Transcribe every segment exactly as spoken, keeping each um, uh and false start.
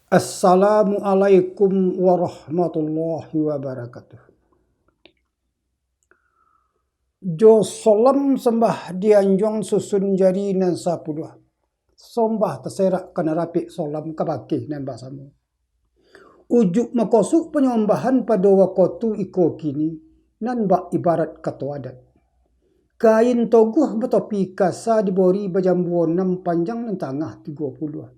Assalamualaikum warahmatullahi wabarakatuh. Jo salam sambah di anjuang susun jari nan sapuluah. Sambah taserak kana rapik salam kabake nan basamo. Ujuik makasuik panyambahan pado wakatu iko kini, nan bak ibarat kato adat. Kain toguah batopi kasa dibori bajambuo nan panjang nan tangah tigo puluah.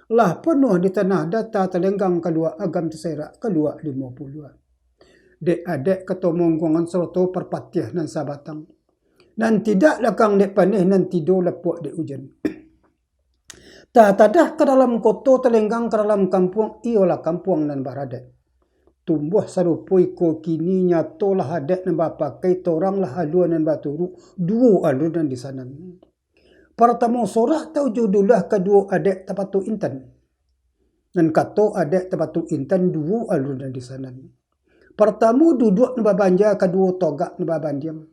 Lah panuah di tanah data talenggang kaluak agam taserak kaluak limo puluah. Dek adek kato monggongan sarato parpatiah nan sabatang. Nan tidak lakang dek paneh nan tido lapuak dek ujan. Tatadah ka dalam koto talenggang ka dalam kampuang iyolah kampuang nan baradek. Tumbuah sarupo iko kini nyatolah adek nan bapakai toranglah alua nan baturuk duo alua nan di sanan. Partamo sorak taujuah dulah kaduo adek tapatuik intan. Nan kato adek tapatuik intan duo alun nan di sanan. Partamo duduak nan babanja, kaduo togak nan babandiang.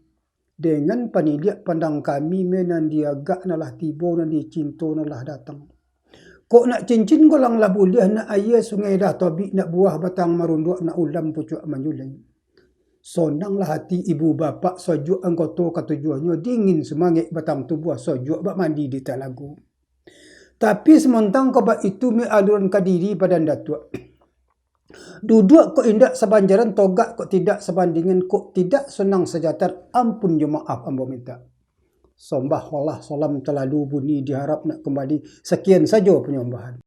Dengan paniliak pandang kami meh nan diagak nan lah tibo, nan dicinto nan lah datang. Kok nak cincin golang lah buliah, nak aia sungai lah tobik, nak buah batang marunduak, nak ulam pucuak manyulai. Sonanglah ati ibu bapak, sojuak anggoto katujuahnyo, dingin sumangek batang tubuah, sojuak bak mandi di talago. Tapi samantang ka bak itu meh aluran ka diri badan datuak. Duduak kok indak sabanjaran, togak kok tidak sabandingan, kok tidak sonang sajatar, ampun jo maaf ambo mintak. Sambah walah salam talalu buni, diharap nak kambali. Sakian sajo panyambahan.